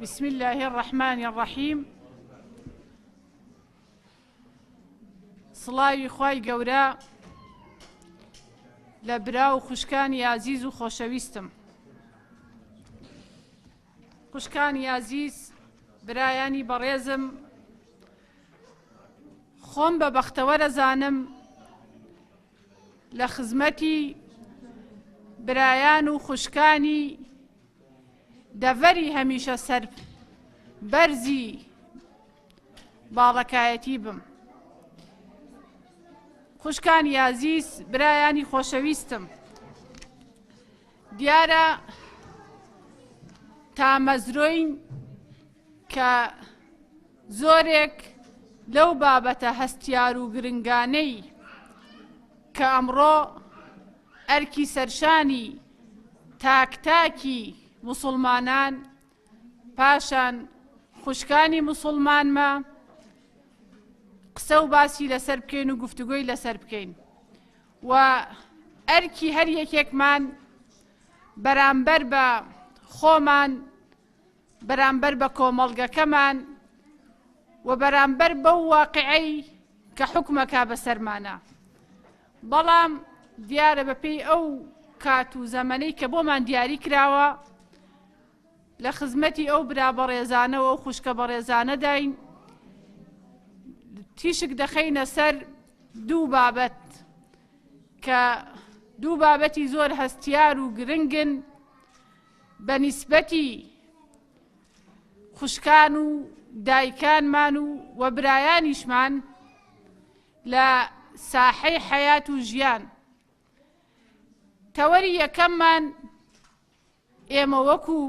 بسم الله الرحمن الرحیم سڵاوی خوای گەورە لە برا و خوشکانی ئازیز و خۆشەویستم خوشکانی ئازیز برایانی بەڕێزم خۆم بە بەختەوەرەزانم لە خزمەتی برایان و خوشکانی دەڤەری هەمیشە سەر بەرزی باڵەکایەتی بم. خوشکانی ئازیز، برایانی خۆشەویستم، دیارە تامەزرۆین کە زۆرێک لەو بابەتە هەستیار و گرنگانەی کە ئەمڕۆ ئەرکی سەرشانی تاک تاکی موسڵمانان پاشان خوشکانی موسڵمانمە قسە و باسی لەسەر بکەین و گفتوگۆی لەسەر بکەین و ئەرکی هەر یەکێکمان بەرامبەر بە خۆمان بەرامبەر بە کۆمەڵگەکەمان و بەرامبەر بەو واقعەی کە حوکمەکا بەسەرمانا. بەڵام دیارە بەپێی ئەو کات و زەمەنەی کە بۆمان دیاری کراوە لە خزمەتی ئەو برا بەڕێزانە و ئەو خوشکە بەڕێزانەداین تیشک دەخەینە سەر دوو بابەت کە دوو بابەتی زۆر هەستیار و گرنگن بە نیسبەتی خوشکان و دایکانمان و و برایانیشمان لە ساحەی حەیات و ژیان. تەوەری یەکەممان ئێمە وەکو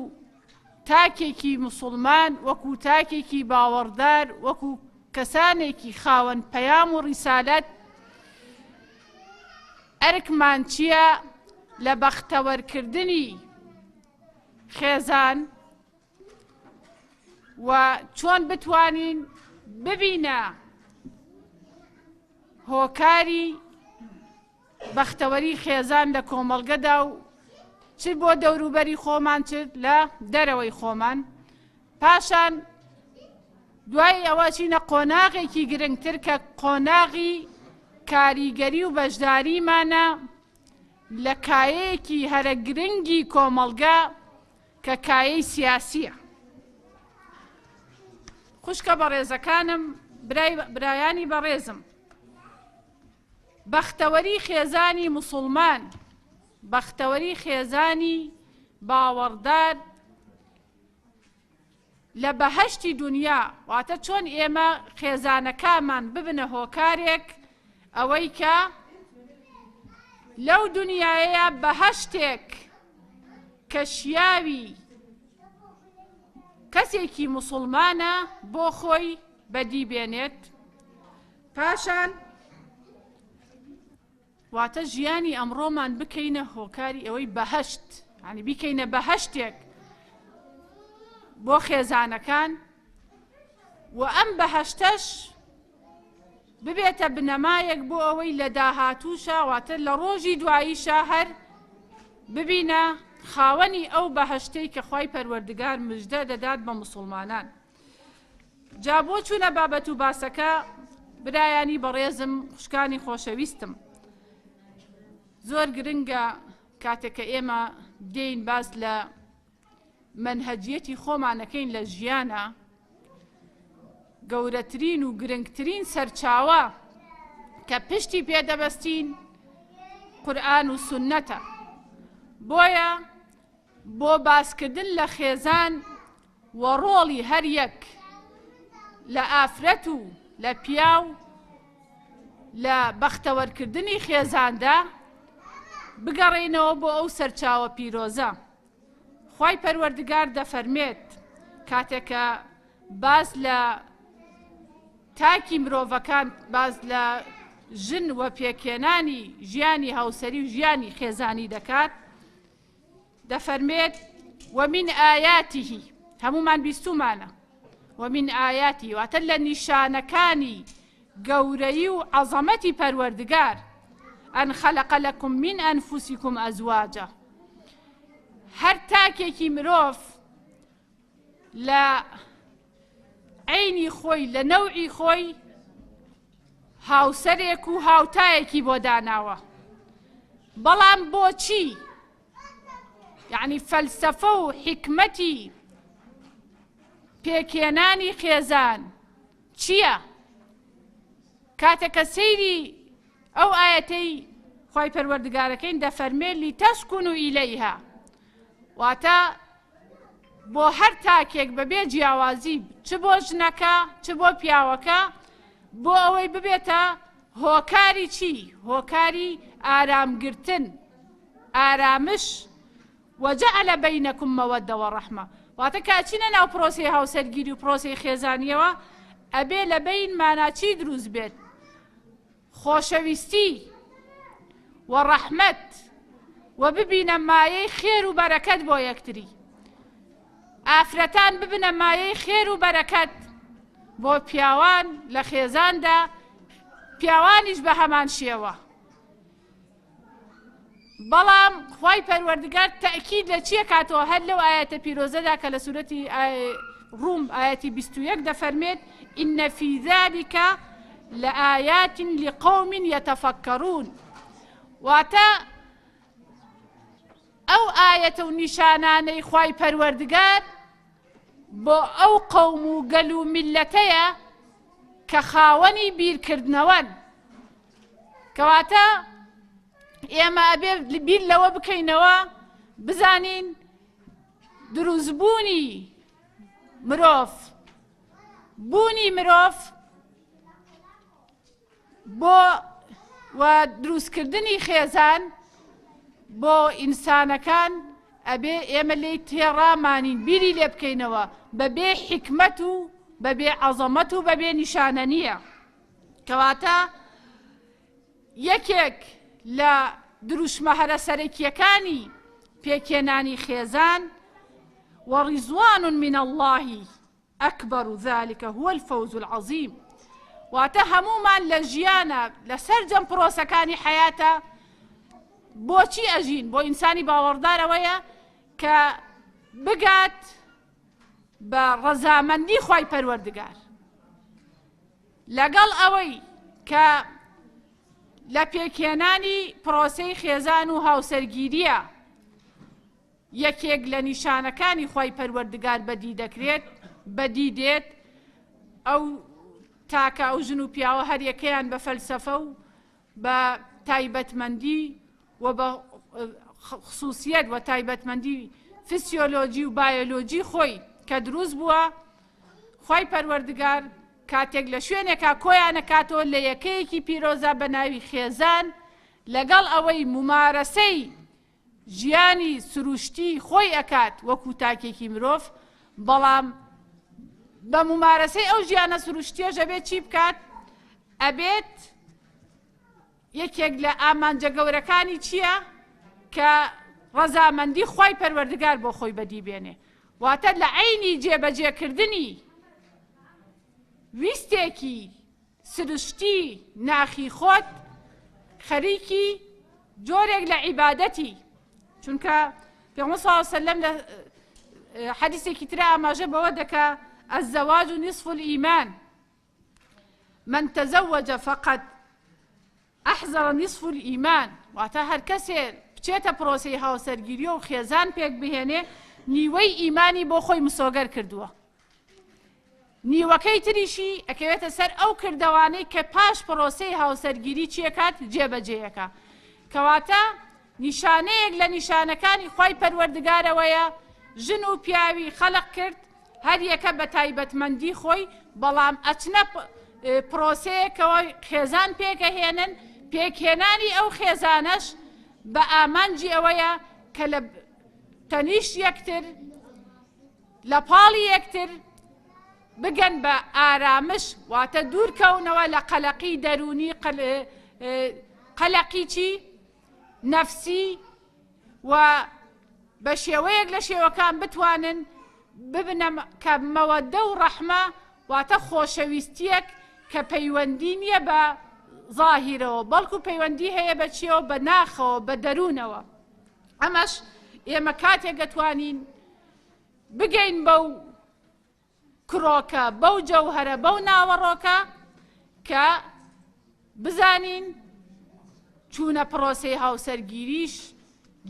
تاکێکی موسوڵمان، وەکو تاکێکی باوەڕدار، وەکو کەسانێکی خاوەن پەیام و ڕیسالەت ئەرکمان چییە لە بەختەوەرکردنی خێزان و چۆن بتوانین ببینە هۆکاری بەختەوەری خێزان لە کۆمەڵگەدا و چ بۆ دەوروبەری خۆمان چ لە دەرەوەی خۆمان پاشان دوای ئەوە چینە قۆناغێکی گرنگتر کە قۆناغی کاریگەری و بەشداریمانە لە کایەیەکی هەرە گرنگی کۆمەڵگە کە کایەی سیاسیە. خوشکە بەڕێزەکانم، برایانی بەڕێزم، بەختەوەری خێزانی موسوڵمان، بەختەوەری خێزانی باوەڕدار لە بەهەشتی دونیا، واتە چۆن ئێمە خێزانەکانمان ببنە هۆکارێک ئەوەی کە لەو دونیایەیە بەهەشتێک کە شیاوی کەسێکی موسوڵمانە بۆ خۆی بەدی بێنێت پاشان واتە ژیانی ئەمڕۆمان بکەینە هۆکاری ئەوەی بەهەشت یانی بیکەینە بەهەشتێک بۆ خێزانەکان و ئەم بەهەشتەش ببێتە بنەمایەک بۆ ئەوەی لە داهاتووشا واتە لە ڕۆژی دواییشا هەر ببینە خاوەنی ئەو بەهەشتەی کە خوای پەروەردگار مژدە دەدات بە موسڵمانان. جا بۆ چوونە بابەت و باسەکە برایانی بەڕێزم خوشکانی خۆشەویستم زۆر گرنگە کاتێک کە ئێمە دێین باس لە مەنهەجیەتی خۆمانەکەین لە ژیانە گەورەترین و گرنگترین سەرچاوە کە پشتی پێدەبەستین قورآن و سنەتە بۆیە بۆ باسکردن لە خێزان و ڕۆڵی هەر یەک لە ئافرەت و لە پیاو لە بەختەوەرکردنی خێزاندا بگەڕێینەوە بۆ ئەو سەرچاوە پیرۆزە. خوای پەروەردگار دەفەرمێت کاتێک کە باس لە تاکی مرۆڤەکان باس لە ژن و پێکهێنانی ژیانی هاوسەری و ژیانی خێزانی دەکات دەفەرمێت، ومن آیاته، هەموومان بیستوومانە، ومن آیاته واتە لە نیشانەکانی گەورەیی و عەزەمەتی پەروەردگار، ان خلق لکم من انفسکم ازواجا، هەر تاکێکی مرۆڤ. لە عەینی خۆی لە نەوعی خۆی هاوسەرێک و هاوتایەکی بۆ داناوە بەڵام بۆچی یعنی فەلسەفە و حیکمەتی پێکهێنانی خێزان چییە؟ کاتێک کە سەیری ئەو ئایەتەی خوای پەروەردگارەکەین دەفەرمێ لتسکنوا الیها واتە بۆ هەر تاکێک بەبێ جیاوازی چ بۆ ژنەکە چ بۆ پیاوەکە بۆ ئەوەی ببێتە هۆکاری چی هۆکاری ئارامگرتن ئارامش وجعل بینکم مودە ورحمە واتە کە ئەچینە ناو پرۆسەی هاوسەرگیری و پرۆسەی خێزانیەوە ئەبێ لە بەینمانا چی دروست بێت خۆشەویستی و ڕەحمەت و ببینە مایەی خێر و بەرەکەت بۆ یەکتری ئافرەتان ببنە مایەی خێر و بەرەکەت بۆ پیاوان لە خێزاندا پیاوانیش بە هەمان شێوە بەڵام خوای پەروەردگار تەئکید لە چی ئەکاتەوە هەر لەو ئایەتە پیرۆزەدا کە لە سورەتی ڕوم ئایەتی 21 دەفەرمێت إن في ذلك لآيات لقوم يتفكرون واتە ئەو ئایەتە و نیشانانەی خوای پەروەردگار بۆ ئەو قەوم و گەل و میلەتەیە کە خاوەنی بیرکردنەوەن کەواتە ئێمە ئەبێ بیر لەوە بکەینەوە بزانین دروستبوونی مرۆڤ بوونی مرۆڤ بۆ و دروستکردنی خێزان بۆ ئینسانەکان ئەبێ ئێمە لێی تێڕامانین بیری لێ بکەینەوە بەبێ حیکمەت و بەبێ عەزەمەت و بەبێ نیشانە نییە. کەواتە یەکێک لە دروشمە هەرە سەرەکییەکانی پێکهێنانی خێزان، ورضوان من اللە اکبر ذلک هو الفوز العظیم، واتە هەموومان لە ژیانە لە سەرجەم پرۆسەکانی حەیاتە بۆچی ئەژین؟ بۆ ئینسانی باوەڕدار ئەوەیە کە بگات بە ڕەزامەندی خوای پەروەردگار. لەگەڵ ئەوەی کە لە پێکهێنانی پرۆسەی خێزان و هاوسەرگیرییە یەکێک لە نیشانەکانی خوای پەروەردگار بەدی دەکرێت، بەدی دێت، ئەو تاکە ئەو ژن و پیاوە هەریەکەیان بە فەلسەفە و بە تایبەتمەندی و بە خسوسیەت و تایبەتمەندی فسیۆلۆجی و بایۆلۆجی خۆی کە دروست بووە خوای پەروەردگار کاتێک لە شوێنێکا کۆیانەکاتەوە لە یەکەیەکی پیرۆزا بە ناوی خێزان لەگەڵ ئەوەی ممارەسەی ژیانی سروشتی خۆی ئەکات وەکو تاکێکی مرۆڤ بەڵام بە ممارەسەی ئەو ژیانە سروشتیەش ئەبێت چی بکات ئەبێت یەکێک لە ئامانجە گەورەکانی چییە؟ کە ڕەزامەندی خوای پەروەردگار بۆ خۆی بەدی بێنێ واتە لە عەینی جێبەجێکردنی ویستێکی سروشتی ناخی خۆت خەریکی جۆرێک لە عیبادەتی چونکە پێغەمبەر صلی الله علیه وسلم لە حەدیسێکی ترا ئاماژە بەوە دەکا الزواج نصف الایمان من تزوج فقد احضر نصف الایمان واتە هەر کەسێ بچێتە پرۆسەی هاوسەرگیری و خێزان پێک بهێنێ نیوەی ئیمانی بۆ خۆی مسۆگەر کردووە نیوەکەی تریشی ئەکەوێتە سەر ئەو کردەوانەی کە پاش پرۆسەی هاوسەرگیری چیەکات جێبەجێیەکە کەواتە نیشانەیەک لە نیشانەکانی خوای پەروەردگارەوەیە ژن و پیاوی خەلق کرد هەر یەکە بە تایبەتمەندی خۆی بەڵام ئەچنە پرۆسەیەکەوە خێزان پێکەهێنن پێکهێنانی ئەو خێزانەش بە ئامانجی ئەوەیە کە لە تەنیشت یەکتر لە پاڵی یەکتر بگەن بە ئارامش واتە دوورکەونەوە لە قەلەقی دەروونی قەلەقی چی؟ نەفسی و بە شێوەیەک لە شێوەکان بتوانن ببنە کە مەوەدە و ڕەحمە واتە خۆشەویستیەک کە پەیوەندی نییە بە زاهیرەوە بەڵکو پەیوەندی هەیە بە چیەوە بە ناخەوە بە دەروونەوە ئەمەش ئێمە کاتێک دەتوانین بگەین بەو. کرۆکە، بەو جەوهەرە، بەو ناوەڕۆکە کە بزانین چوونە پڕۆسەی هاوسەرگیریش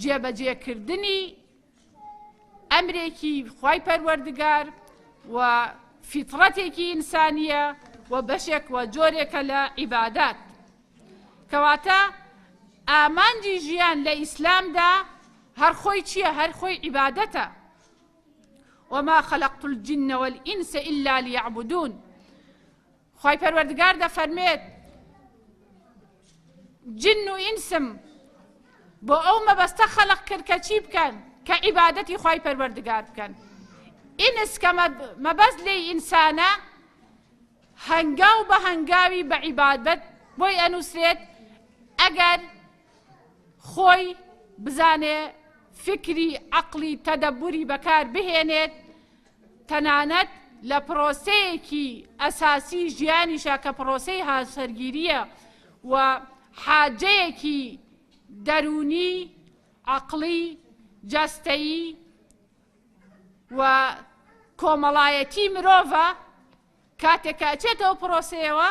جێبەجێکردنی ئەمرێکی خوای پەروەردگار و فیتڕەتێکی ئینسانییە و بەشێک و جۆرێکە لە عیبادات. کەواتە ئامانجی ژیان لە ئیسلامدا هەر خۆی چییە؟ هەر خۆی عیبادەتە. وما خلقت الجن والإنس إلا ليعبدون. خوای پەروەردگار دەفەرمێت جن و ئینسم بۆ ئەو مەبەستە خەلق کرد کە چی بکەن؟ کە عیبادەتی خوای پەروەردگار بکەن. ئینس کە مەبەست لێی ئینسانە هەنگاو بە هەنگاوی بە عیبادەت بۆی ئەنووسرێت ئەگەر خۆی بزانێ فکری عەقڵی تەدەبوری بەکار بهێنێت تەنانەت لە پرۆسەیەکی ئەساسی ژیانیشا کە پرۆسەی هاوسەرگیرییە و حاجەیەکی دەروونی، عەقڵی، جەستەیی و کۆمەڵایەتی مرۆڤە، کاتێک کە ئەچێتە ئەو پرۆسەیەوە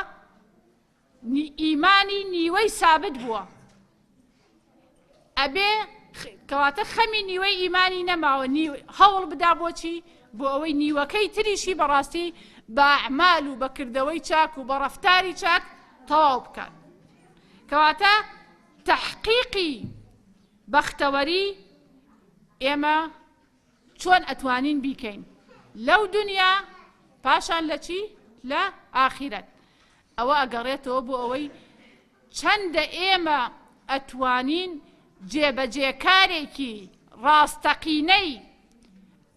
ئیمانی نیوەی سابت بووە ئەبێ کەواتە خەمی نیوەی ئیمانی نەماوە هەوڵ بدا بۆچی بۆ ئەوەی نیوەکەی تریشی بەڕاستی بە ئەعمال و بە کردەوەی چاک و بە ڕەفتاری چاک تەواو بکات کەواتە تەحقیقی بەختەوەری ئێمە چۆن ئەتوانین بیکەین لەو دونیا پاشان لە چی لە ئاخیرەت ئەوە ئەگەڕێتەوە بۆ ئەوەی چەندە ئێمە ئەتوانین جێبەجێکارێکی ڕاستەقینەی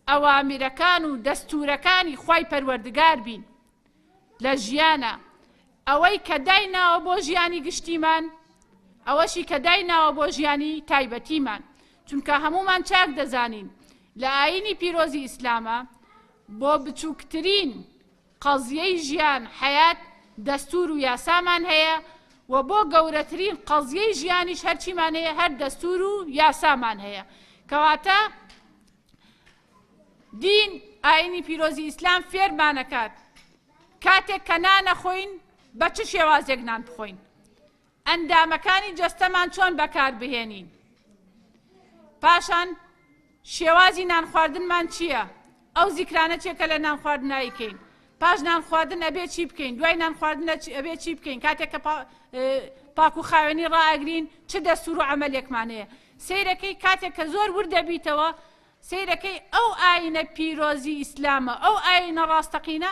ئەوامیرەکان و دەستورەکانی خوای پەروەردگار بین لە ژیانا ئەوەی کە دایناوە بۆ ژیانی گشتیمان ئەوەشی کە دایناوە بۆ ژیانی تایبەتیمان چونکە هەموومان چاک دەزانین لە ئاینی پیرۆزی ئیسلامە بۆ بچووکترین قەزیەی ژیان حەیات دەستور و یاسامان هەیە و بۆ گەورەترین قەزیەی ژیانیش هەرچیمان هەیە هەر دەستور و یاسامان هەیە کەواتە دین، ئاینی پیرۆزی ئیسلام فێرمانەکات کاتێک کە نان ئەخۆین بە چ شێوازێک نان بخۆین، ئەندامەکانی جەستەمان چۆن بەکاربهێنین، پاشان شێوازی نان خواردنمان چییە، ئەو زیکرانە چیە کە لە نان خواردن ئەیکەین، پاش نان خواردن ئەبێ چی بکەین، دوای نان خواردن ئەبێ چی بکەین، کاتێک کە پاک و خاوێنی ڕائەگرین چ دەستور و عەمەلێکمان هەیە. سەیرەکەی کاتێک کە زۆر ورد دەبیتەوە سەیرەکەی ئەو ئاینە پیرۆزی ئیسلامە ئەو ئاینە ڕاستەقینە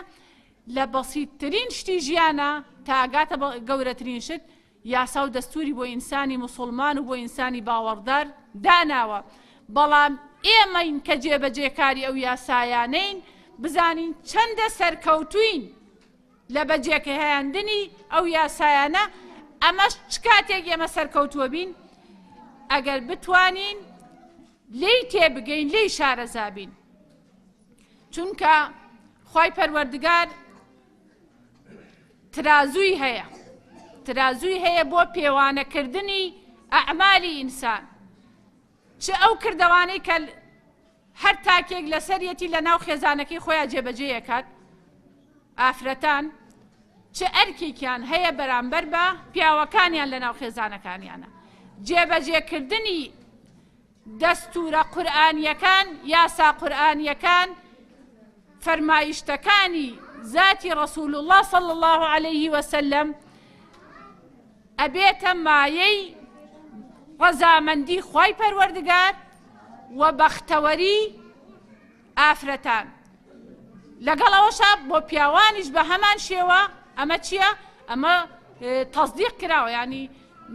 لە بەسیتترین شتی ژیانە تا ئەگاتە گەورەترین شت یاسا و دەستوری بۆ ئینسانی موسوڵمان و بۆ ئینسانی باوەڕدار داناوە بەڵام ئێمەین کە جێبەجێکاری ئەو یاسایانەین بزانین چەندە سەرکەوتوین لە بەجێگەیاندنی ئەو یاسایانە، ئەمەش چ کاتێک ئێمە سەرکەوتووە بین؟ ئەگەر بتوانین لێی تێبگەین، لێی شارەزا بین. چونکە خوای پەروەردگار ترازووی هەیە، ترازووی هەیە بۆ پێوانەکردنی ئەعمالی ئینسان، چ ئەو کردەوانەی کە هەر تاکێک لەسەریەتی لە ناو خێزانەکەی خۆیان جێبەجێ ئەکات، ئافرەتان چ ئەرکێکیان هەیە بەرامبەر بە پیاوەکانیان لە ناو خێزانەکانیانە، جێبەجێکردنی دەستورە قورئانیەکان، یاسا قورئانیەکان، فەرمایشتەکانی زاتی رسول اللە صلی اللە علیه وسلم ئەبێتە مایەی ڕەزامەندی خوای پەروەردگار و بەختەوەری ئافرەتان لەگەڵ ئەوەشا بۆ پیاوانیش بە هەمان شێوە ئەمە چییە؟ ئەمە تەزدیق کراوە ینی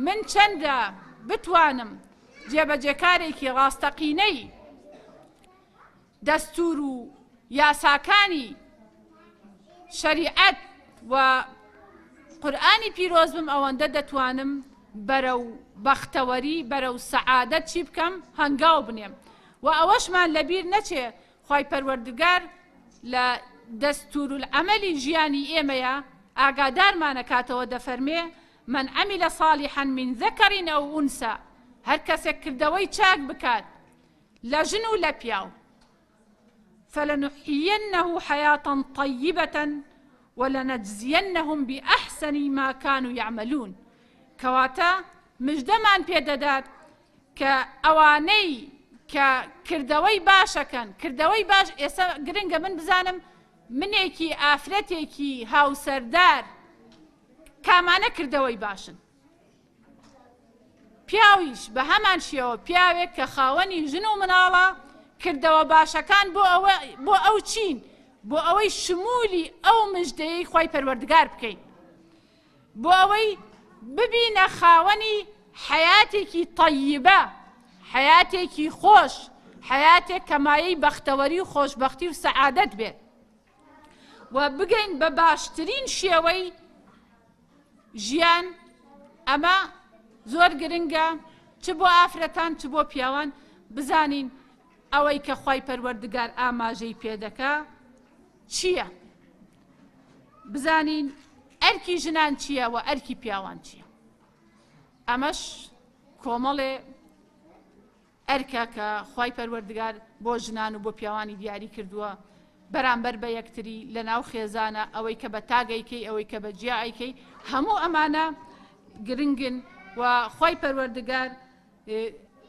من چەندە بتوانم جێبەجێکارێکی ڕاستەقینەی دەستور و یاساکانی شەریعەت و قورئانی پیرۆز بم ئەوەندە دەتوانم بەرەو بەختەوەری بەرەو سەعادەت چی بکەم هەنگاو بنێم و ئەوەشمان لەبیر نەچێ خوای پەروەردگار لە دەستورالعەمەلی ژیانی ئێمەیە ئاگادارمانەکاتەوە دەفەرمێ من عمل صالحا من ذکر او انثی هەر کەسێک کردەوەی چاک بکات لە ژن و لە پیاو. فلنحیینه حیاة طیبە ولنجزینهم بأحسن ما کانوا یعملون کەواتە مژدەمان پێ دەدات کە ئەوانەی کە کردەوەی باشەکەن کردەوەی باش ئێستا گرنگە من بزانم منێکی ئافرەتێکی هاوسەردار کامانە کردەوەی باشن پیاویش بە هەمان شێوە پیاوێک کە خاوەنی ژن و مناڵە کردەوە باشەکان بۆ ئەوە بۆ ئەو چین بۆ ئەوەی شمولی ئەو مژدەیەی خوای پەروەردگار بکەین بۆ ئەوەی ببینە خاوەنی حەیاتێکی تەیبە حەیاتێکی خۆش حەیاتێک کە مایەی بەختەوەری و خۆشبەختی و سەعادەت بێت و بگەین بە باشترین شێوەی ژیان ئەمە زۆر گرنگە چ بۆ ئافرەتان چ بۆ پیاوان بزانین ئەوەی کە خوای پەروەردگار ئاماژەی پێدەکا چییە بزانین ئەرکی ژنان چییە و ئەرکی پیاوان چییە ئەمەش کۆمەڵێ ئەرکە کە خوای پەروەردگار بۆ ژنان و بۆ پیاوانی دیاری کردووە بەرامبەر بە یەکتری لە ناو خێزانە ئەوەی کە بە تاگ ئەیکەی ئەوەی کە بە جیا ئەیکەی هەموو ئەمانە گرنگن و خوای پەروەردگار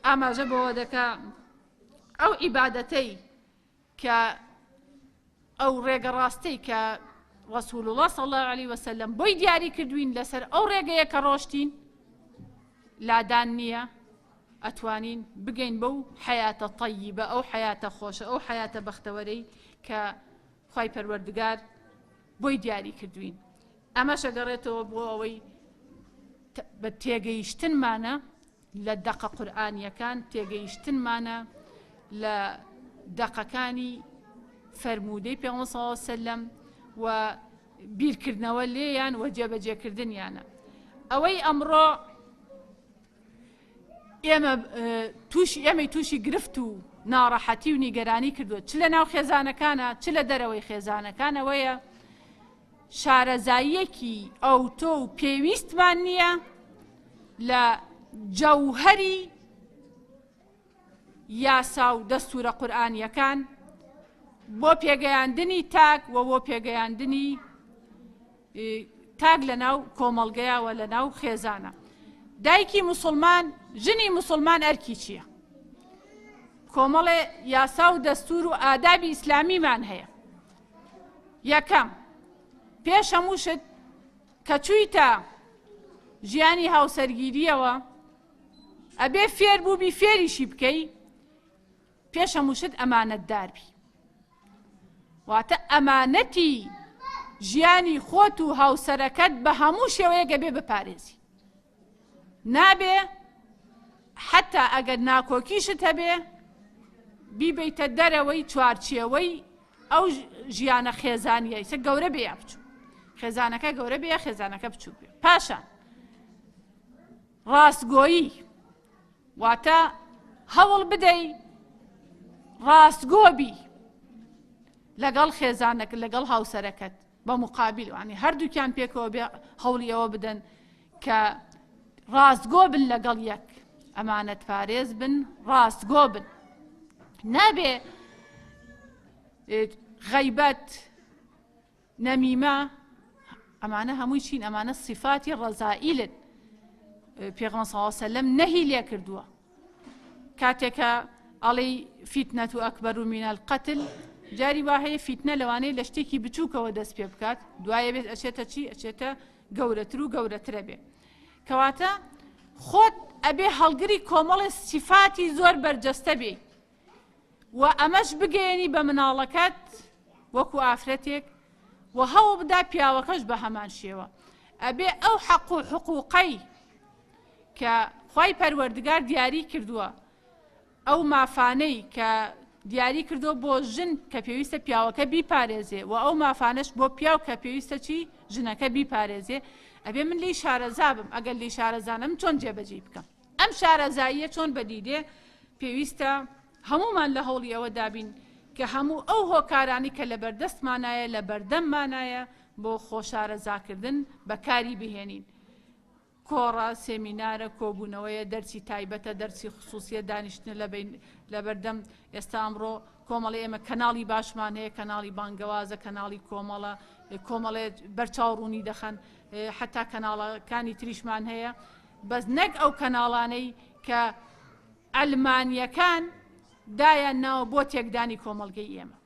ئاماژە بەوە دەکا ئەو عیبادەتەی کە ئەو ڕێگە ڕاستەی کە ڕسول الله صلی الله علیه وسلم بۆی دیاری کردوین لەسەر ئەو ڕێگەیە کە ڕۆشتین لادان نییە ئەتوانین بگەین بەو حەیاتە تەییبە ئەو حەیاتە خۆشە ئەو حەیاتە بەختەوەرەی کە خوای پەروەردگار بۆی دیاری کردوین ئەمەش ئەگەڕێتەوە بۆ ئەوەی بە تێگەیشتنمانە لە دەقە قورئانیەکان تێگەیشتنمانە لە دەقەکانی فەرموودەی پێغەمبەر صلی الله علیه وسلم و بیرکردنەوە لێیان و جێبەجێکردنیانە ئەوەی ئەمڕۆ ئێمە تووشی ئێمەی تووشی گرفت و ناڕەحەتی و نیگەرانی کردووە چ لە ناو خێزانەکانە چ لە دەرەوەی خێزانەکانەوەیە شارەزاییەکی ئەوتۆ و پێویستمان نییە لە جەوهەری یاسا و دەستورە قورئانیەکان بۆ پێگەیاندنی تاک و بۆ پێگەیاندنی تاک لە ناو کۆمەڵگەیا و لە ناو خێزانە دایکی مسلمان ژنی مسلمان ئەرکی چییە؟ کۆمەڵێ یاسا و دەستور و ئادابی ئیسلامیمان هەیە یەکەم پێش هەموو شت کە چوویتە ژیانی هاوسەرگیریەوە ئەبێ فێر بووبی فێریشی بکەی پێش هەموو شت ئەمانەتدار بی واتە ئەمانەتی ژیانی خۆت و هاوسەرەکەت بە هەموو شێوەیەک ئەبێ بپارێزی نابێ حتا ئەگەر ناکۆکیشت هەبێ بیبیتە دەرەوەی چوارچێوەی ئەو ژیانە خێزانیە ئیسە گەورە بێ یا بچوو خێزانەکە گەورە بێ یا خێزانەکە بچوو بێ پاشان ڕاستگۆیی واتە هەوڵ بدەی ڕاستگۆ بی لەگەڵ خێزانەکە لەگەڵ هاوسەرەکەت بە مقابل وانی هەردووکیان پێکەوە بێ هەوڵی ئەوە بدەن کە ڕاستگۆ بن لەگەڵ یەک ئەمانەت پارێز بن ڕاستگۆ بن نابێ غیبەت نەمیمە، ئەمانە هەمووی چین؟ ئەمانە سیفاتی ڕەزائیلن. پێغەمبەر صلی الله علیه وسلم نەهی لێ کردووە. کاتێکە ئەڵێی فیتنەت و ئەکبەر و مینال قەتل جاری وا هەیە فیتنە لەوانەیە لە شتێکی بچووکەوە دەست پێ بکات دوایە بێت ئەچێتە چی ئەچێتە گەورەتر و گەورەترە بێ کەواتە خۆت ئەبێ هەڵگری کۆمەڵی سیفاتی زۆر بەرجەستە بێ و ئەمەش بگەیەنی بە مناڵەکەت وەکو ئافرەتێک و هەوڵبدە پیاوەکەش بە هەمان شێوە ئەبێ ئەو حەق و حقوقەی کە خوای پەروەردگار دیاری کردووە ئەو مافانەی کە دیاری کردووە بۆ ژن کە پێویستە پیاوەکە بیپارێزێ و ئەو مافانەش بۆ پیاو کە پێویستە چی ژنەکە بیپارێزێ ئەبێ من لی شارەزا بم ئەگەر لی شارەزانم چۆن جێبەجێی بکەم ئەم شارەزاییە چۆن بەدی دێ؟ پێویستە هەموومان لە هەوڵی ئەوەدا بین کە هەموو ئەو هۆکارانەی کە لەبەردەستمانایە، لەبەردەممانایە بۆ خۆشارەزاکردن بەکاری بهێنین. کۆڕە، سێمینارە، کۆبوونەوەیە، دەرسی تایبەتە، دەرسی خسووسییە، دانیشتنە لە بەین لەبەردەم ئێستا ئەمڕۆ کۆمەڵی ئێمە کەناڵی باشمان هەیە، کەناڵی بانگەوازە، کەناڵی کۆمەڵە، کۆمەڵێ بەرچاو ڕوونی دەخەن، حەتا کەناڵەکانی تریشمان هەیە، بەس نەک ئەو کەناڵانەی کە عەلمانیەکان دایان ناوە بۆ تێکدانی کۆمەڵگەی ئێمە.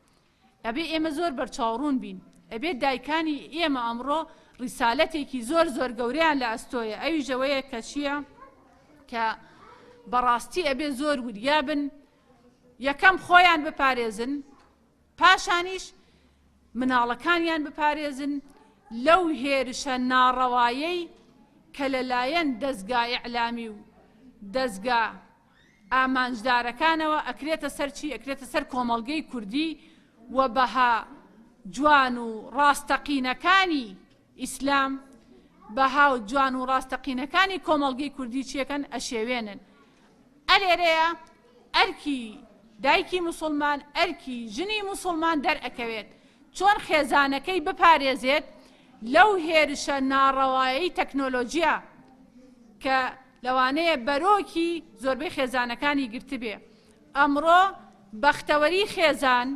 ئەبێ ئێمە زۆر بەرچاوڕوون بین، ئەبێ دایکانی ئێمە ئەمڕۆ ڕیسالەتێکی زۆر زۆر گەورەیان لە ئەستۆیە، ئەویش ئەوەیە کە چییە؟ کە بەڕاستی ئەبێ زۆر وریا بن، یەکەم خۆیان بپارێزن، پاشانیش مناڵەکانیان بپارێزن لەو هێرشە ناڕەوایەی کە لەلایەن دەزگا ئیعلامی و دەزگا ئامانجدارەکانەوە ئەکرێتە سەر چی؟ ئەکرێتە سەر کۆمەڵگەی کوردی و بەها جوان و ڕاستەقینەکانی ئیسلام، بەها و جوان و ڕاستەقینەکانی کۆمەڵگەی کوردی چیەکەن؟ ئەشێوێنن. ئەلێرەیە ئەرکی دایکی موسڵمان، ئەرکی ژنی موسڵمان دەرئەکەوێت چۆن خێزانەکەی بپارێزێت لەو هێرشە ناڕەوایەی تەکنۆلۆجیا کە لەوانەیە بەرۆکی زۆربەی خێزانەکانی گرتبێ. ئەمڕۆ بەختەوەری خێزان،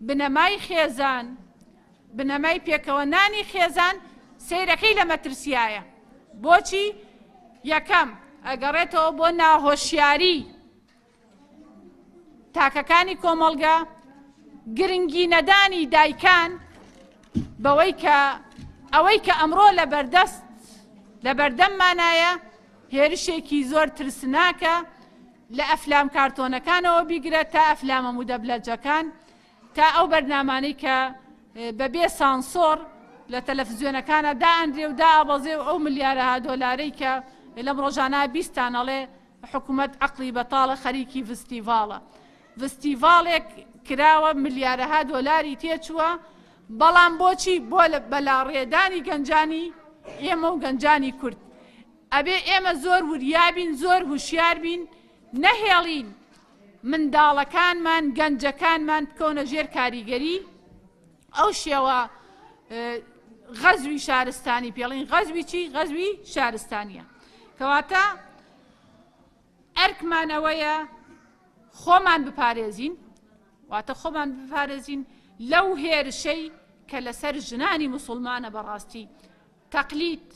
بنەمای خێزان، بنەمای پێکەوە نانی خێزان سەیرەکەی لە مەترسیایە. بۆچی؟ یەکەم، ئەگەڕێتەوە بۆ ناهۆشیاری تاکەکانی کۆمەڵگە، گرنگی نەدانی دایکان بەوەی کە ئەوەی کە ئەمڕۆ لە بەردەست لە بەردەممانایە هێرشێکی زۆر ترسناکە لە ئەفلام کارتۆنەکانەوە بیگرە تا ئەفلامە مودەبلەجەکان تا ئەو بەرنامانەی کە بەبێ سانسۆڕ لە تەلەفزیۆنەکانە دائەنرێ و دائەبەزێ و ئەو ملیارەها دۆلارەی کە لەم ڕۆژانە بیستان ئەڵێ حکومەت عەقڵی بەتاڵە خەریکی ڤستیڤاڵە ڤستیڤاڵێک کراوە ملیارەها دۆلاری تێچووە بەڵام بۆچی بۆ بەلاڕێدانی گەنجانی ئێمە و گەنجانی کورد ئەبێ ئێمە زۆر وریابین زۆر هوشیار بین نەهێڵین منداڵەکانمان، گەنجەکانمان بکەونە ژێر کاریگەری ئەو شێوە غەزوی شارستانی پێڵین غەزوی چی غەزوی شارستانیە کەواتە ئەرکمان ئەوەیە خۆمان بپارێزین واتە خۆمان بپارێزین لەو هێرشەی کە لەسەر ژنانی مسلمانە بەڕاستی تەقلید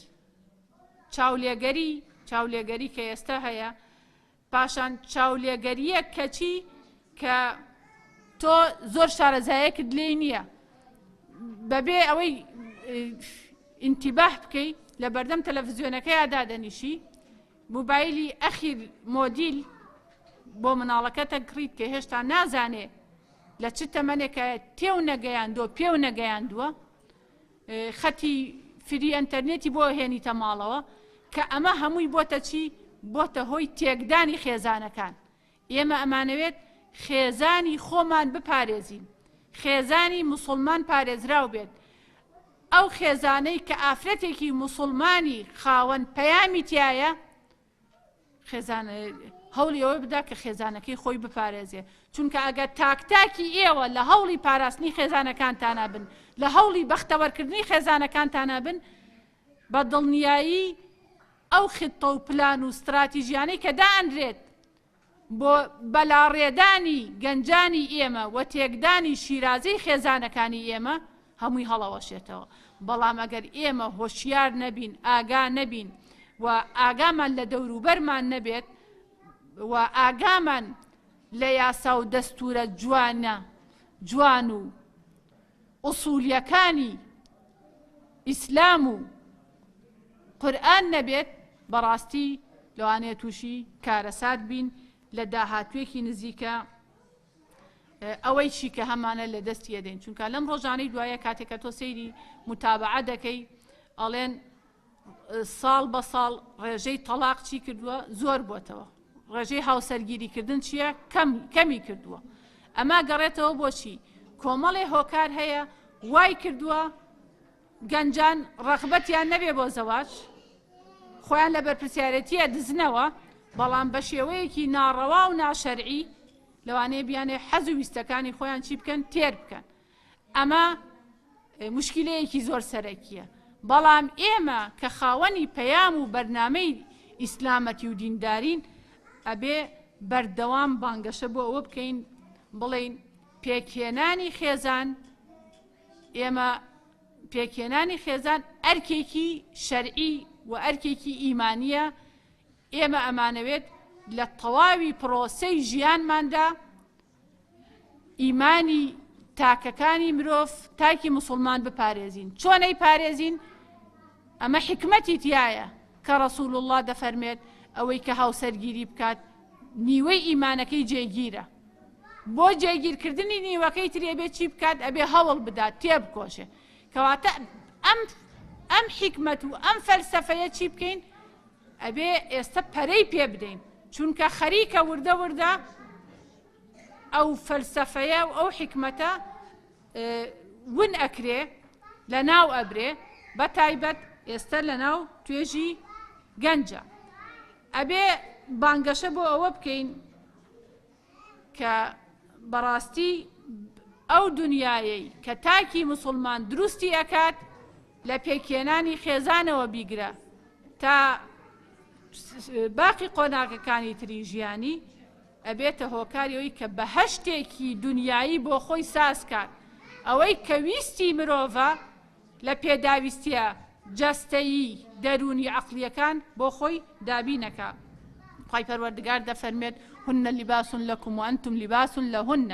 چاولێگەری چاولێگەری کە ئێستا هەیە پاشان چاولێگەرییەک کە چی کە تۆ زۆر شارەزایەکت لێی نییە بەبێ ئەوەی ئینتیباه بکەی لە بەردەم تەلەڤزیۆنەکەیا دادەنیشی موبایلی ئەخیر مۆدیل بۆ مناڵەکەتە کڕیت کە هێشتا نازانێ لە چ تەمەنێکە تێو نەگەیاندووە پێو نەگەیاندووە خەتی فری ئەنتەرنێتی بۆ هێنیتە ماڵەوە کە ئەمە هەمووی بۆتە چی؟ بۆتە هۆی تێکدانی خێزانەکان. ئێمە ئەمانەوێت خێزانی خۆمان بپارێزین، خێزانی موسڵمان پارێزراو بێت، ئەو خێزانەی کە ئافرەتێکی موسڵمانی خاوەن پەیامی تیایە، خێزان هەوڵی ئەوە بدا کە خێزانەکەی خۆی بپارێزێ چونکە ئەگەر تاک تاکی ئێوە لە هەوڵی پاراستنی خێزانەکانتانە بن لە هەوڵی بەختەوەرکردنی خێزانەکانتانە بن بە دڵنیایی ئەو خطە و پلان و ستراتیژیانەی کە دائەنرێت بۆ بەلاڕێدانی گەنجانی ئێمە و تێکدانی شیرازەی خێزانەکانی ئێمە هەمووی هەڵەوەشێتەوە، بەڵام ئەگەر ئێمە هۆشیار نەبین، ئاگا نەبین و ئاگامان لە دەوروبەرمان نەبێت و ئاگامان لە یاسا و دەستورە جوانە جوان و ئوسولیەکانی ئیسلام و قورئان نەبێت بەڕاستی لەوانەیە تووشی کارەسات بین لە داهاتوێکی نزیکە ئەوەی چی کە هەمانە لە دەستی ئەدەین چونکە لەم ڕۆژانەی دوایە کاتێک کە تۆ سەیری متابعە دەکەی ئەڵێن ساڵ بە ساڵ ڕێژەی تەلاق چی کردووە زۆر بۆتەوە ڕێژەی هاوسەرگیری کردن چییە کەم کەمی کردووە ئەمە گەڕێتەوە بۆچی کۆمەڵێ هۆکار هەیە وای کردووە گەنجان ڕەغبەتیان نەبێ بۆ زەواج، خۆیان لە بەرپرسیارێتی ئەدزنەوە، بەڵام بە شێوەیەکی ناڕەوا و ناشەرعی لەوانەیە بیانێ حەز و ویستەکانی خۆیان چی بکەن تێر بکەن. ئەمە مشکلەیەکی زۆر سەرەکیە. بەڵام ئێمە کە خاوەنی پەیام و بەرنامەی ئیسلامەتی و دیندارین ئەبێ بەردەوام بانگەشە بۆ ئەوە بکەین بڵێین. پێکهێنانی خێزان ئێمە پێکهێنانی خێزان ئەرکێکی شەرعی و ئەرکێکی ئیمانییە، ئێمە ئەمانەوێت لە تەواوی پرۆسەی ژیانماندا ئیمانی تاکەکانی مرۆڤ تاکی مسلمان بپارێزین. چۆن ئەیپارێزین؟ ئەمە حیکمەتی تیایە کە ڕەسول اللە دەفەرمێت ئەوەی کە هاوسەرگیری بکات نیوەی ئیمانەکەی جێگیرە. بۆ جێگیرکردنی نیوەکەی تری ئەبێ چی بکات؟ ئەبێ هەوڵ بدات، تێبکۆشێ. کەواتە ئەم ئەم حیکمەت و ئەم فەلسەفەیە چی بکەین؟ ئەبێ ئێستا پەرەی پێ بدەین، چونکە خەریکە وردە وردە ئەو فەلسەفەیە و ئەو حیکمەتە ون ئەکرێ، لەناو ئەبرێ، بە تایبەت ئێستا لەناو توێژی گەنجە. ئەبێ بانگەشە بۆ ئەوە بکەین کە بەڕاستی ئەو دنیایەی کە تاکی موسڵمان دروستی ئەکات لە پێکهێنانی خێزانەوە بیگرە تا باقی قۆناغەکانی تری ژیانی ئەبێتە هۆکاری ئەوی کە بەهەشتێکی دنیایی بۆ خۆی ساز کات ئەوەی کە ویستی مرۆڤە لە پێداویستیە جەستەیی، دەروونی، عەقڵیەکان بۆ خۆی دابین ئەکا. خوای پەروەردگار دەفەرموێت، هن لباس لکم و انتم لباس لهن.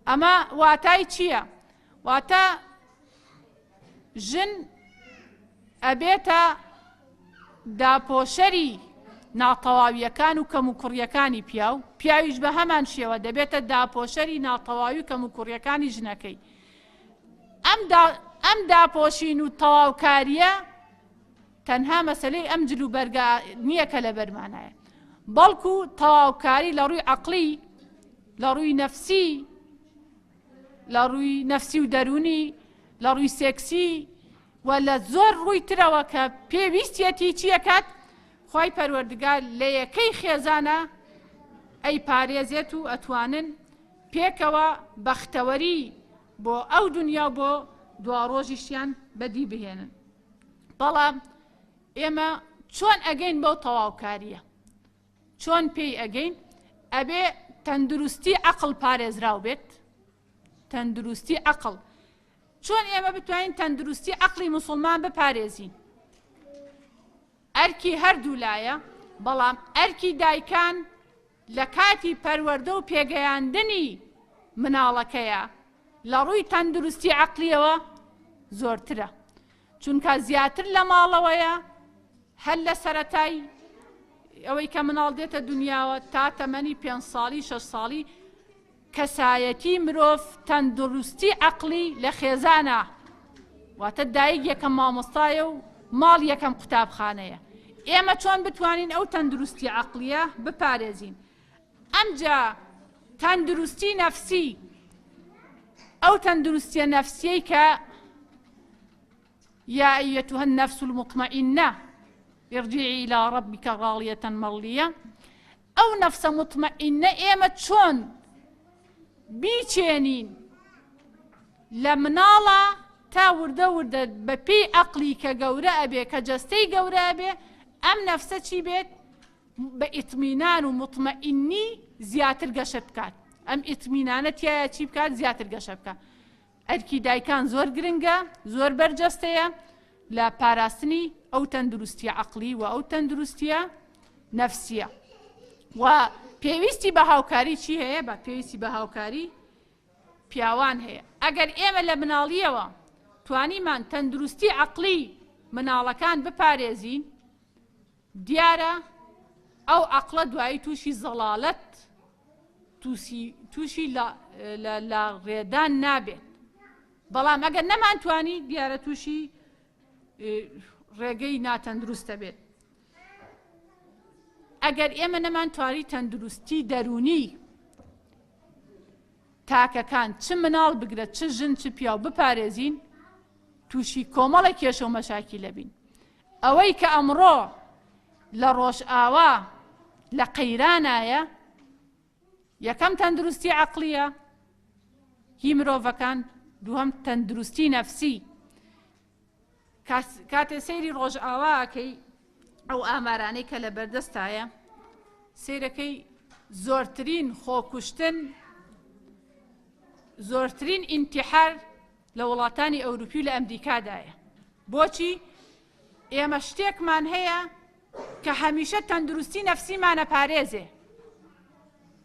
ئەمە واتای چییە؟ واتە ژن ئەبێتە داپۆشەری ناتەواویەکان و کەموکوڕیەکانی پیاو، پیاویش بە هەمان شێوە دەبێتە داپۆشەری ناتەواوی و کەموکوڕیەکانی ژنەکەی. ئەم دا ئەم داپۆشین و تەواوکارییە تەنها مەسەلەی ئەم جل و بەرگە نییە کە لەبەرمانایە، بەڵکو تەواوکاری لە ڕووی عەقڵی، لە ڕووی نەفسی، لە ڕووی نەفسی و دەروونی، لە ڕووی سێکسی و لە زۆر ڕووی ترەوە کە پێویستیەتی چی ئەکات؟ خوای پەروەردگار لە یەکەی خێزانە ئەیپارێزێت و ئەتوانن پێکەوە بەختەوەری بۆ ئەو دونیا و بۆ دواڕۆژیشیان بەدی بهێنن. بەڵام ئێمە چۆن ئەگەین بەو تەواوکارییە؟ چۆن پێی ئەگەین؟ ئەبێ تەندروستی عەقڵ پارێزراو بێت، تەندروستی عەقڵ. چۆن ئێمە بتوانین تەندروستی عەقڵی موسڵمان بپارێزین؟ ئەرکی هەردوولایە، بەڵام ئەرکی دایکان لە کاتی پەروەردە و پێگەیاندنی مناڵەکەیا لە ڕووی تەندروستی عەقلیەوە زۆرترە چونکە زیاتر لە ماڵەوەیە هەر لە سەرەتای ئەوەی کە مناڵ دێتە دنیاوە تا تەمەنی پێ ساڵی شەش ساڵی کەسایەتی مرۆڤ تەندروستی عەقڵی لە خێزانا واتە دایک یەکەم مامۆستایە و ماڵ یەکەم قوتابخانەیە ئێمە چۆن بتوانین ئەو تەندروستی عەقڵیە بپارێزین ئەمجا تەندروستی نەفسی ئەو تەندروستیە نەفسیەی کە یا ایتها النفس المطمئنە ارجعی الى ربک راضیە مرضیە ئەو نەفسە موتمەئینە ئێمە چۆن بیچێنین لە مناڵا تا وردە وردە بە پێی عەقڵی کە گەورە ئەبێ کە جەستەی گەورە ئەبێ ئەم نەفسە چی بێت بە ئیتمینان و موتمەئینی زیاتر گەشە بکات ئەم ئیتمینانە تایە چی بکات زیاتر گەشە بکات ئەرکی دایکان زۆر گرنگە، زۆر بەرجەستەیە لە پاراستنی ئەو تەندروستیە عەقڵی و ئەو تەندروستیە نەفسیە و پێویستی بە هاوکاری چی هەیە؟ بە پێویستی بە هاوکاری پیاوان هەیە. ئەگەر ئێمە لە مناڵیەوە توانیمان تەندروستی عەقڵی مناڵەکان بپارێزین، دیارە ئەو عەقڵە دوایی تووشی زەڵالەت تووشی لە ڕێدان نابێت بەڵام ئەگەر نەمانتوانی دیارە تووشی ڕێگەی ناتەندروستە بێت ئەگەر ئێمە نەمانتوانی تەندروستی دەرونی تاکەکان چ مناڵ بگرە چ ژن چ پیاو بپارێزین تووشی کۆمەڵە کێشە و مەشاکی لەبین ئەوەی کە ئەمڕۆ لە ڕۆژئاوا لە قەیرانایە، یەکەم تەندروستی عەقڵییە هی مرۆڤەکان، دووهەم تەندروستی نەفسی. کاتێ سەیری ڕۆژئاوا ئەکەی ئەو ئامارانەی کە لە بەردەستایە سەیرەکەی زۆرترین خۆکوشتن. زۆرترین ئینتیحار لە وڵاتانی ئەوروپی و لە ئەمریکادایە. بۆچی؟ ئێمە شتێکمان هەیە کە هەمیشە تەندروستی نەفسیمان ئەپارێزێ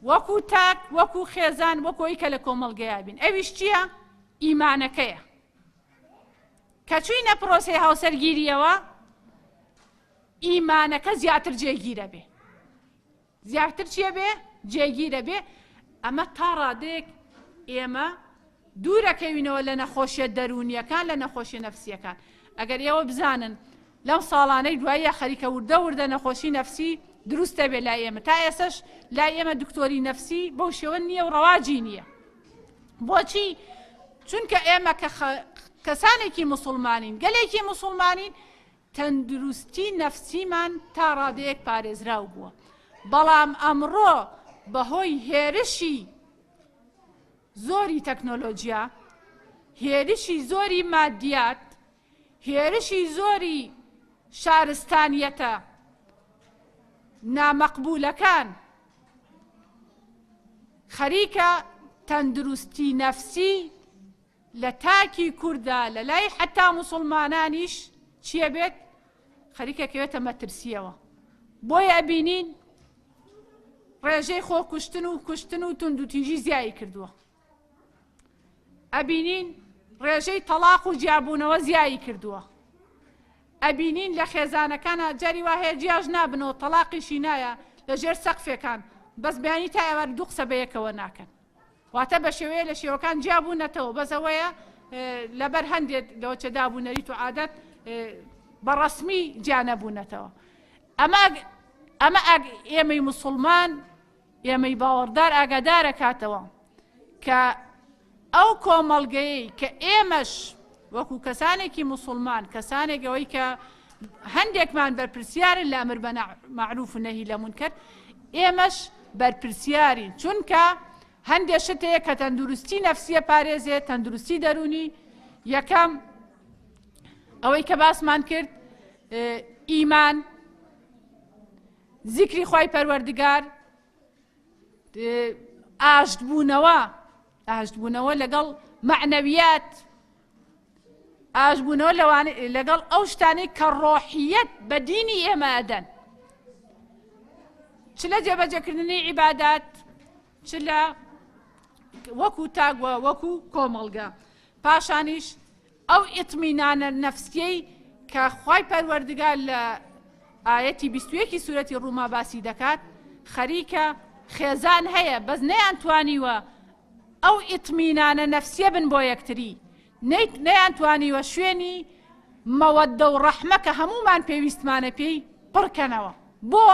وەکو تاک وەکو خێزان وەکو ئەوی کە لە کۆمەڵگەیا بین ئەویش چییە؟ ئیمانەکەیە کە چوینە پرۆسەی هاوسەرگیریەوە ئیمانەکە زیاتر جێگیرە بێ زیاتر چیە بێ جێگیرە بێ ئەمە تا ڕادەیەک ئێمە دوورەکەوینەوە لە نەخۆشیە دەروونیەکان لە نەخۆشیە نەفسیەکان ئەگەر ئێوە بزانن لەم ساڵانەی دواییە خەریکە وردە وردە نەخۆشی نەفسی دروست دەبێت لای ئێمە تا ئێسش لای ئێمە دکتۆری نەفسی بەو شێوە نییە و ڕەواجی نییە بۆچی چونکە ئێمە کە کەسانێکی مسلمانین گەلێکی مسلمانین تەندروستی نەفسیمان تا ڕادەیەک پارێزراو بووە، بەڵام ئەمڕۆ بەهۆی هێرشی زۆری تەکنۆلۆجیا، هێرشی زۆری مادیات، هێرشی زۆری شارستانیەتە نامەقبولەکان خەریکە تەندروستی نەفسی لە تاکی کوردا لە لای حەتا موسوڵمانانیش چیە بێت خەریکە کەوێتە مەترسیەوە بۆیە ئەبینین ڕێژەی خۆ کوشتن و کوشتن و توندوتیژی زیایی کردووە ئەبینین ڕێژەی تەلاق و جیابوونەوە زیایی کردووە ئەبینین لە خێزانەکانە جاری وا هەیە جیاش نابنەوە تەلاقیشی نایە لە ژێر سەقفێکان بەس بەیانی تا ئێوارە دوو قسە بەیەکەوە ناکەن واتە بە شێوەیە لە شێوەکان جیا بوونەتەوە بەس ئەوەیە لەبەر هەندێک لەوەچە داب و نەریت و عادەت بە ڕەسمی جیا نەبوونەتەوە ئەمە ئەمە ئێمەی مسلمان ئێمەی باوەڕدار ئاگادارە کاتەوە کە ئەو کۆمەڵگەیەی کە ئێمەش وەکو کەسانێکی مسلمان کەسانێک ئەوەی کە هەندێکمان بەرپرسیارن لە ئەمر بە مەعروف و نەهی لە مونکەر ئێمەش بەرپرسیارین چونکە هەندێک شت هەیە کە تەندروستی نەفسیە پارێزێ تەندروستی دەرونی یەکەم ئەوەی کە باسمان کرد ئیمان زیکری خوای پەروەردگار ئاشتبوونەوە ئاشتبوونەوە لەگەڵ مەعنەویات ئاشبوونەوە لەگەڵ ئەو شتانەی کە ڕۆحیەت بە دینی ئێمە ئەدەن چ لە جێبەجێکردنی عیبادات چ لە وەکو تاگوە وەکو کۆمەڵگە پاشانیش ئەو ئیتمینانە نەفسیەی کە خوای پەروەردگار لە ئایەتی 21 سورەتی ڕوما باسی دەکات خەریکە خێزان هەیە بەس نەیان توانیوە ئەو ئیتمینانە نەفسیە بن بۆ یەکتری نەیانتوانیوە شوێنی مەوەدە و ڕەحمە کە هەموومان پێویستمانە پێی پڕکەنەوە بۆ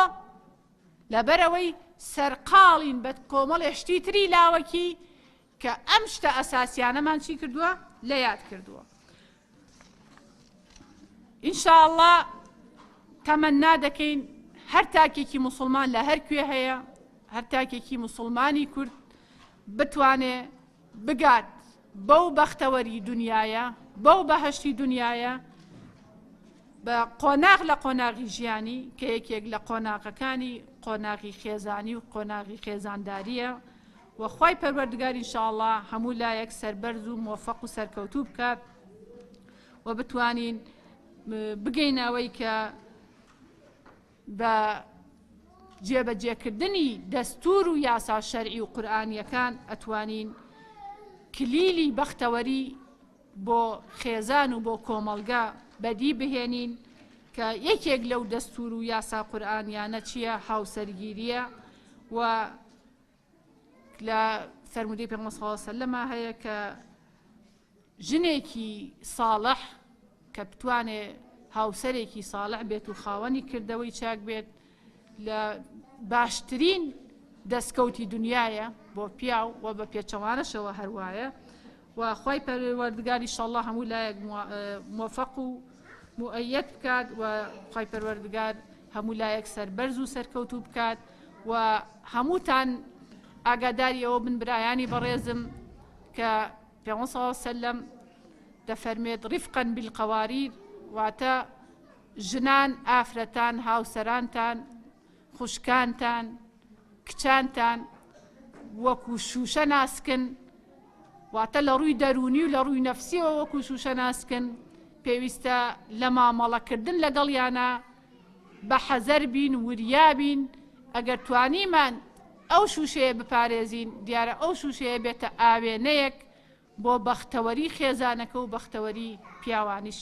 لەبەرئەوەی سەرقاڵین بە کۆمەڵێ شتی تری لاوەکی کە ئەم شتە ئەساسیانەمان چی کردووە لە یاد کردووە ئینشاءاللە تەمەنا دەکەین هەر تاکێکی موسڵمان لە هەر کوێ هەیە هەر تاکێکی موسڵمانی کورد بتوانێ بگات بەو بەختەوەری دنیاە بەو بەهشتی دنیاە بە قۆناغ لە قۆناغی ژیانی کە یەکێک لە قۆناغەکانی قۆناغی خێزانی و قۆناغی خێزانداریە و خوای پەروەردگار ان شاء اللە هەموو لایەک سەربەرز و مۆفەق و سەرکەوتوو بکات و بتوانین بگەینە ئەوەی کە بە جێبەجێکردنی دەستور و یاسا شەرعی و قورئانیەکان ئەتوانین کلیلی بەختەوەری بۆ خێزان و بۆ کۆمەڵگە بەدی بهێنین کە یەکێک لەو دەستور و یاسا قورئانیانە چییە هاوسەرگیریە و لە فەرموودەی پێغەمبەر صلی اللە علیه وسلم هەیە کە ژنێکی ساڵح کە بتوانێ هاوسەرێکی ساڵح بێت و خاوەنی کردەوەی چاک بێت لە باشترین دەستکەوتی دنیاە بۆ پیاو و بە پێچەوانەشەوە هەروایە و خوای پەروەردگار ئیشەڵڵا هەموو لایەک مۆفەق و موئەیەد بکات و خوای پەروەردگار هەموو لایەک سەربەرز و سەرکەوتوو بکات و هەمووتان ئاگاداری ئەوە بن برایانی بەڕێزم کە پێغەمبەر صلی الله علیه وسلم دەفەرمێت ڕفقا بالقواریر واتە ژنان ئافرەتان هاوسەرانتان خوشکانتان کچانتان وەکو شوشە ناسکن. واتە لە ڕووی دەروونی و لە ڕووی نەفسیەوە وەکو شوشە ناسکن، پێویستە لە مامەڵەکردن لەگەڵیانا بە حەزەر بین، وریا بین، ئەگەر توانیمان ئەو شوشەیە بپارێزین، دیارە ئەو شوشەیە بێتە ئاوێنەیەک بۆ بەختەوەری خێزانەکە و بەختەوەری پیاوانیش.